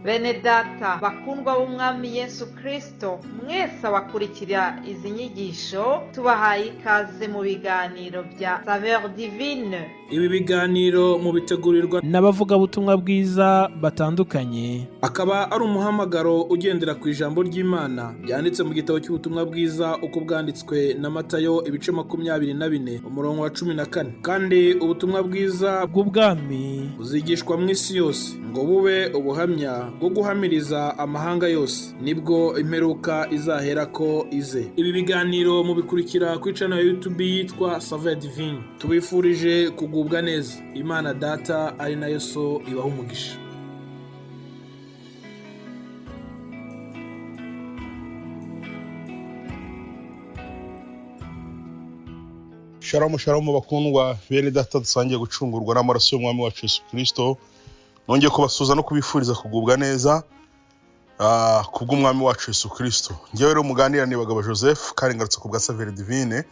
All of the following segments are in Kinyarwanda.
Bene data bakundwa b'Umwami Yesu Kristo, mwese abakurikira izi nyigisho, tubahaye ikaze mu biganiro bya Saveur Divine. Ibi biganiro mubitegurirwa n'abavugabutumwa bwiza batandukanye. Akaba ari umuhamagaro ugendera ku ijambo ry'Imana ryanditse mu gitabo cy'ubutumwa bwiza uko bwanditswe na Matayo, ibice 24, umurongo wa 14. Kandi ubutumwa bwiza bw'ubwami buzigishwa mu isi yose ngo bube ubuhamya bwo guhamiriza amahanga yose, nibwo imperuka izaherako ize. Ibi biganiro mubikurikira kuri channel ya YouTube yitwa Saveur Divine. Tubifurije kugubwa neza. Imana Data ari nayo So ibaha umugisha. Shalomu shalomu bakundwa bene data dusangiye gucungurwa n'amaraso y'umwami wacu Yesu Kristo, nongeye kubasuhuza no kubifuriza kugubwa neza kubw'umwami wacu Yesu Kristo. Njyewe rero muganira ni Bagabo Joseph, kandi ngarutse ku bwa Saveur Divine,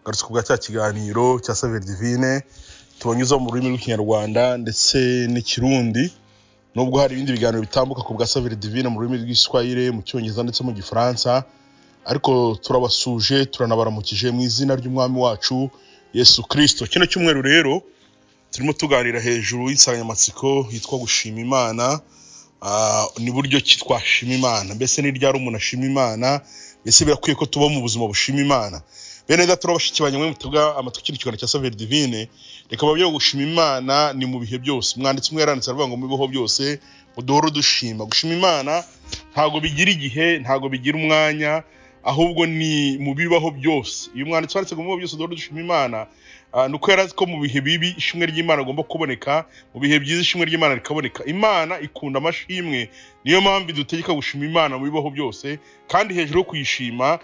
ngarutse ku bwa cya kiganiro cya Saveur Divine tubanyuza mu rurimi rw'Ikinyarwanda ndetse n'Ikirundi, nubwo hari ibindi biganiro bitambuka ku bwa Saveur Divine mu rurimi rw'Igiswahili, mu Cyongereza ndetse mu Gifaransa, ariko turabasuje turanabaramukije mu izina ry'umwami wacu Yesu Kristo. Kino cyumweru rero turimo tuganira hejuru y'insanganyamatsiko yitwa gushima Imana. Ni buryo ki twashima Imana, mbese ni ryari umuntu ashima Imana, mbese birakwiye ko tuba mu buzima bushima Imana. Bene data bashiki banjye mwe mutega amatwi kino kiganiro cya Saveur Divine, reka babyo gushima Imana ni mu bihe byose. Umwanditsi umwe yaranditse aravuga ngo mu bibaho byose muduhore dushima. Gushima Imana ntago bigira igihe, ntago bigira umwanya, ahubwo ni mu bibaho byose. Uyu mwanditsi wanditse ngo mu bibaho byose duhore dushima Imana, nuko yari azi ko mu bihe bibi ishimwe ry'Imana rigomba kuboneka, mu bihe byiza ishimwe ry'Imana rikaboneka. Imana ikunda amashimwe, niyo mpamvu idutegeka gushima Imana mu bibaho byose, kandi hejuru yo kuyishima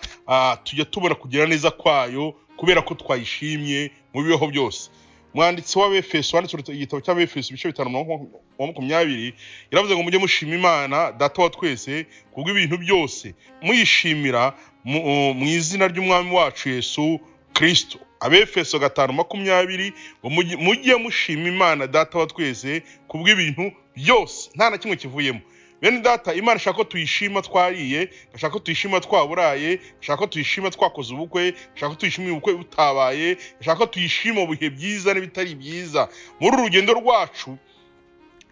tujya tubona kugira neza kwayo kubera ko twayishimye mu bibaho byose. Mwanditsi w'Abefeso wanditse igitabo cy'Abefeso ibice 5:20 yaravuze ngo mujye mushima Imana Data wa twese kubw'ibintu byose, muyishimira mu izina ry'umwami wacu Yesu Kristo. Abefeso 5:20 ngo mujye mushima Imana Data wa twese kubw'ibintu byose, nta na kimwe kivuyemo. Bene data, Imana ishaka ko tuyishima twariye, ishaka ko tuyishima twaburaye, ishaka ko tuyishima twakoze ubukwe, ishaka ko tuyishima ubukwe butabaye, ishaka ko tuyishima mu bihe byiza n'ibitari byiza. Muri uru rugendo rwacu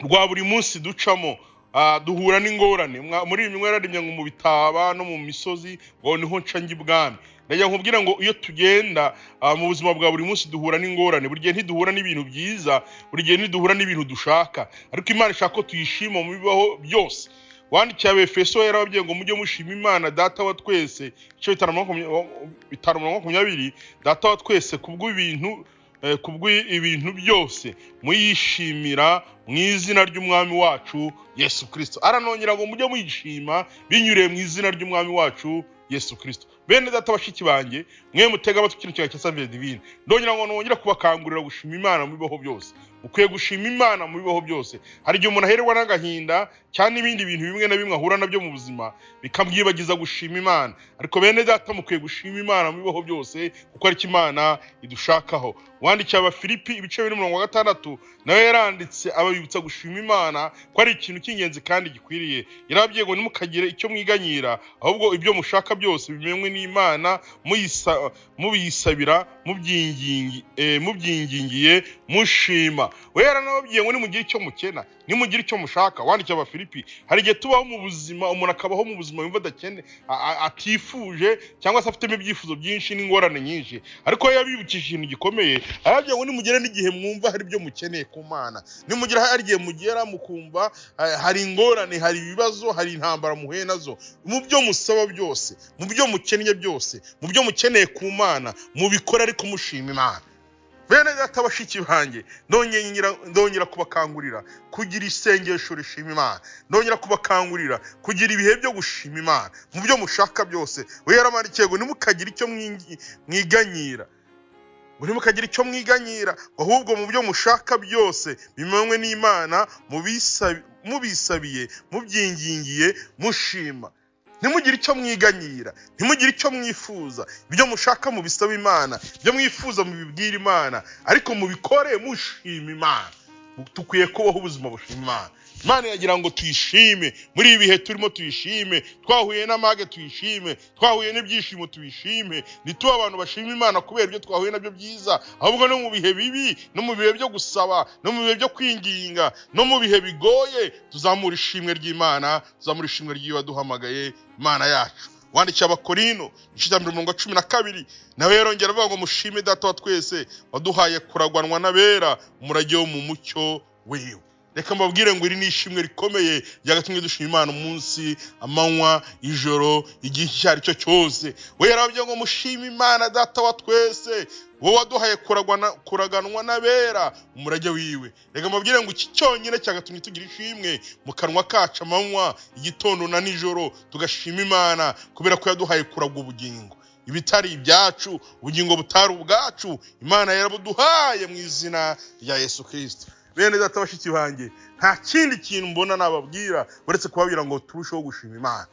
rwa buri munsi ducamo, duhura n'ingorane. Muri iyi minwe yararemye ngo mu bitaba no mu misozi ngo niho nca njya ibwami. Ndagira nkubwira ngo iyo tugenda mu buzima bwa buri munsi duhura n'ingorane, buri gihe ntiduhura n'ibintu byiza, buri gihe ntiduhura n'ibintu dushaka, ariko Imana ishaka ko tuyishima mu bibaho byose. Wandikiye Abefeso yarababwiye ngo mujye mushima Imana Data wa twese, ibice 5:20, Data wa twese kubw'ibintu byose muyishimira mu izina ry'umwami wacu Yesu Kristo. Aranongera ngo mujye muyishima binyuriye mu izina ry'umwami wacu Yesu Kristo. Bene data bashiki banjye mwe mutega amatwi kino kiganiro cya Saveur Divine, ndongera ngo nongera kubakangurira gushima Imana mu bibaho byose. Mukwiye gushima Imana mu bibaho byose. Hari igihe umuntu aherwa n'agahinda cyangwa n'ibindi bintu bimwe na bimwe ahura nabyo mu buzima bikamwibagiza gushima Imana, ariko bene data mukwiye gushima Imana mu bibaho byose kuko aricyo Imana idushakaho. Wandikiye Abafilipi ibice 2:6 nawe yaranditse ababibutsa gushima Imana ko ari ikintu cy'ingenzi kandi gikwiriye. Yarababwiye ngo ntimukagire icyo mwiganyira, ahubwo ibyo mushaka byose bimenywe n'Imana, mubiyisabira, mubyingingiye mushima. We yaranababwiye ngo nimugire icyo mukena, nimugire icyo mushaka. Wandikiye Abafilipi, hari igihe tubaho mu buzima, umuntu akabaho mu buzima yumva adakene, atifuje cyangwa se afitemo ibyifuzo byinshi n'ingorane nyinshi, ariko we yabibukije ikintu gikomeye. Arababwiye ngo nimugere n'igihe mwumva hari ibyo mukeneye ku Mana, nimugera hari igihe mugera mukumva hari ingorane, hari ibibazo, hari intambara muhuye nazo, mu byo musaba byose, mu byo mukennye byose, mu byo mukeneye ku Mana, mubikore ariko mushima Imana. Bene data bashiki banjye, ndongera kubakangurira kugira isengesho rishima Imana, ndongera kubakangurira kugira ibihe byo gushima Imana mu byo mushaka byose. We yaramandikiye ngo ntimukagire icyo mwiganyira, ngo ntimukagire icyo mwiganyira, ahubwo mu byo mushaka byose bimenywe n'Imana, mubisabiye, mubyingingiye, mushima. Ntimugire icyo mwiganyira, ntimugire icyo mwifuza, ibyo mushaka mubisaba Imana, ibyo mwifuza mubibwira Imana, ariko mubikore mushima Imana. Dukwiye kubaho ubuzima bushima Imana. Imana iragira ngo tuyishime muri ibi bihe turimo, tuyishime twahuye n'amage, tuyishime twahuye n'ibyishimo, tuyishime. Ntitube abantu bashima Imana kubera ibyo twahuye nabyo byiza, ahubwo no mu bihe bibi, no mu bihe byo gusaba, no mu bihe byo kwinginga, no mu bihe bigoye, tuzamura ishimwe ry'Imana, tuzamura ishimwe ry'iyo waduhamagaye, Imana yacu. Wandikiye Abakorino igice cya 12, nawe yarongera avuga ngo mushime Data wa twese waduhaye kuragwanwa n'abera umurage wo mu mucyo wiwe. Reka mbabwire ngo iri ni ishimwe rikomeye ryagatumye dushima Imana umunsi, amanywa, ijoro, igihe icyo ari cyo cyose. We yarababwiye ngo mushime Imana Data wa twese wowe waduhaye kuraganwa n'abera umurage wiwe. Reka mbabwire ngo iki cyonyine cyagatumye tugira ishimwe mu kanwa kacu amanywa, igitondo na nijoro, tugashima Imana kubera ko yaduhaye kuragwa ubugingo, ibitari ibyacu, ubugingo butari ubwacu, Imana yarabuduhaye mu izina rya Yesu Kristo. Bene data, bashiki banjye, nta kindi kintu mbona nababwira uretse kubabwira ngo turusheho gushima Imana.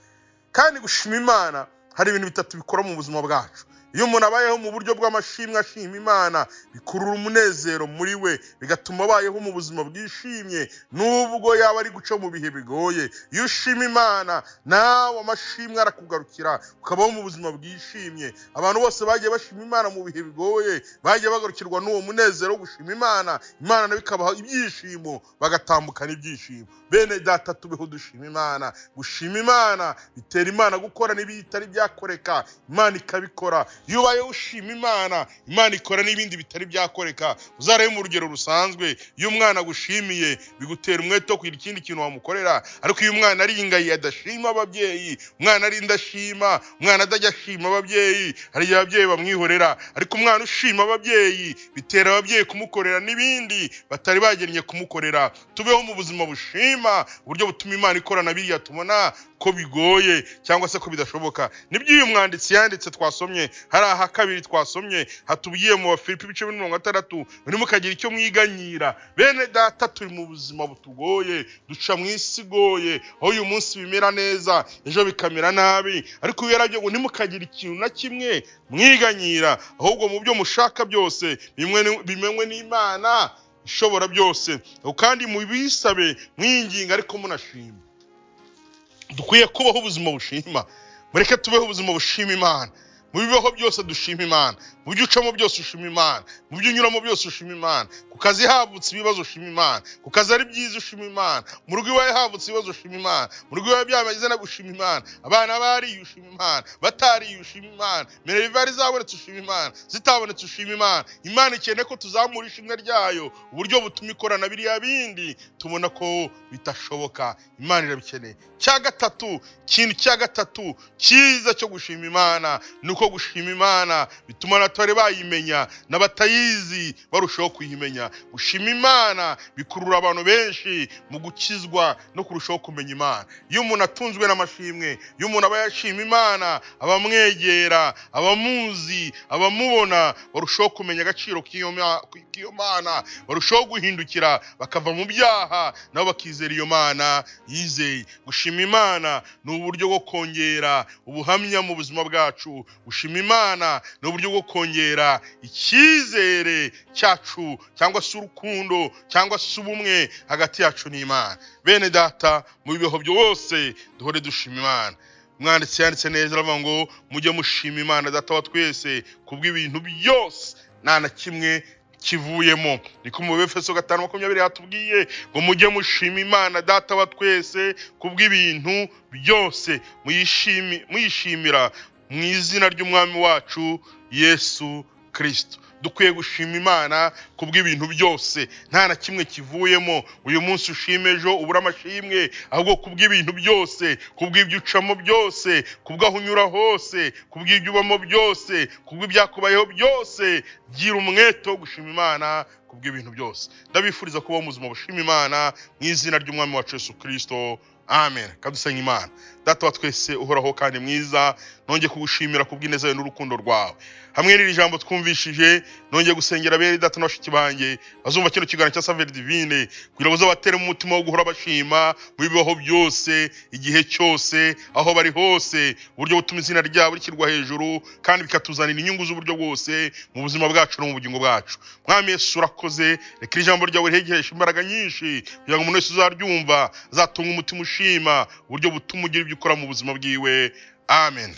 Kandi gushima Imana hari ibintu bitatu bikora mu buzima bwacu. Iyo umuntu abayeho mu buryo bw'amashimwe ashima Imana, bikurura umunezero muri we, bigatuma abayeho mu buzima bwishimye nubwo yaba ari guca mu bihe bigoye. Iyo ushima Imana nawe amashimwe arakugarukira, ukabaho mu buzima bwishimye. Abantu bose bagiye bashima Imana mu bihe bigoye bagiye bagarukirwa n'uwo munezero wo gushima Imana, Imana nayo ikabaha ibyishimo, bagatambukana ibyishimo. Bene data, tubeho dushima Imana. Gushima Imana bitera Imana gukora n'ibitari byakoreka, Imana ikabikora. Iyo ubaye ushima Imana, Imana ikora n'ibindi bitari byakoreka. Uzarebe mu rugero rusanzwe, iyo umwana agushimiye bigutera umwete wo kugira ikindi kintu wamukorera. Ariko iyo umwana ari ingayi adashima ababyeyi, umwana ari indashima, umwana adajya ashima ababyeyi, hari igihe ababyeyi bamwihorera. Ariko umwana ushima ababyeyi bitera ababyeyi kumukorera n'ibindi batari bagennye kumukorera. Tubeho mu buzima bushima, uburyo butuma Imana ikorana biriya tubona ko bigoye cyangwa se ko bidashoboka. Nibyo uyu mwanditsi yanditse twasomye hari aha kabiri twasomye hatubwiye mu Bafilipi ibice 60, ntimukagira icyo mwiganyira. Bene data, turi mu buzima butugoye, duca mu isi igoye, aho uyu munsi bimera neza ejo bikamera nabi. Ariko iyo yarabyo ngo ntimukagira ikintu na kimwe mwiganyira, ahubwo mu byo mushaka byose bimenywe n'Imana ishobora byose, kandi mubisabe mwinginga ariko munashima. Dukwiye kubaho ubuzima bushima. Mureke tubeho ubuzima bushima Imana. Mu bibaho byose dushima Imana, mu byo ucamo byose ushima Imana, mu byo unyuramo byose ushima Imana. Ku kazi havutse ibibazo ushima Imana, ku kazi ari byiza ushima Imana, mu rugo iwawe havutse ibibazo ushima Imana, mu rugo iwawe byameze nabi ushima Imana, abana bariye ushima Imana, batariye ushima Imana, minerivare zabonetse ushima Imana, zitabonetse ushima Imana. Imana ikeneye ko tuzamura ishimwe ryayo, uburyo butuma ikorana biriya bindi tubona ko bitashoboka. Imana irabikeneye. Cya gatatu, ikintu cya gatatu cyiza cyo gushima Imana ni uko gushima Imana bituma n'abatari bayimenya n'abatayizi barushaho kuyimenya. Gushima Imana bikurura abantu benshi mu gukizwa no kurushaho kumenya Imana. Iyo umuntu atunzwe n'amashimwe, iyo umuntu aba yashima Imana, abamwegera, abamuzi, abamubona barushaho kumenya agaciro k'iyo Mana, barushaho guhindukira bakava mu byaha nabo bakizera iyo Mana yizeye. Gushima Imana ni uburyo bwo kongera ubuhamya mu buzima bwacu. Gushima Imana ni uburyo bwo kongera icyizere cyacu cyangwa se urukundo cyangwa se ubumwe hagati yacu n'Imana. Bene data, mu bibeho byose duhore dushima Imana. Umwanditsi yanditse neza aravuga ngo mujye mushima Imana Data wa twese kubw'ibintu byose nta na kimwe kivuyemo. Niko mu Efeso 5:20 hatubwiye ngo mujye mushima Imana Data wa twese kubw'ibintu byose, muyishimira mu izina ry'Umwami wacu Yesu Kristo. Dukwiye gushima Imana kubw'ibintu byose nta na kimwe kivuyemo. Uyu munsi ushime, ejo ubura amashimwe, ahubwo kubw'ibintu byose, kubw'ibyo ucamo byose, kubw'aho unyura hose, kubw'ibyo ubamo byose, kubw'ibyakubayeho byose, gira umwete wo gushima Imana kubw'ibintu byose. Ndabifuriza kubaho ubuzima bushima Imana mu izina ry'Umwami wacu Yesu Kristo. Amen. Kadusenga Imana. Data wa twese uhoraho kandi mwiza, nongeye kugushimira kubw'ineza yawe n'urukundo rwawe. Hamwe n'iri jambo twumvishije, nongeye gusengera bene data na bashiki banjye bazumva kino kiganiro cya Saveur Divine, kugira ngo uzabatere mu mutima wo guhora bashima mu bibaho byose, igihe cyose, aho bari hose, uburyo butuma izina ryabo rishyirwa hejuru kandi bikatuzanira inyungu z'uburyo bwose mu buzima bwacu no mu bugingo bwacu. Mwami Yesu, urakoze. Reka iri jambo ryawe rihegereshe imbaraga nyinshi kugira ngo umuntu wese uzaryumva azatunga umutima ushima, uburyo butuma ugira ibyo ukora mu buzima bwiwe. Amen.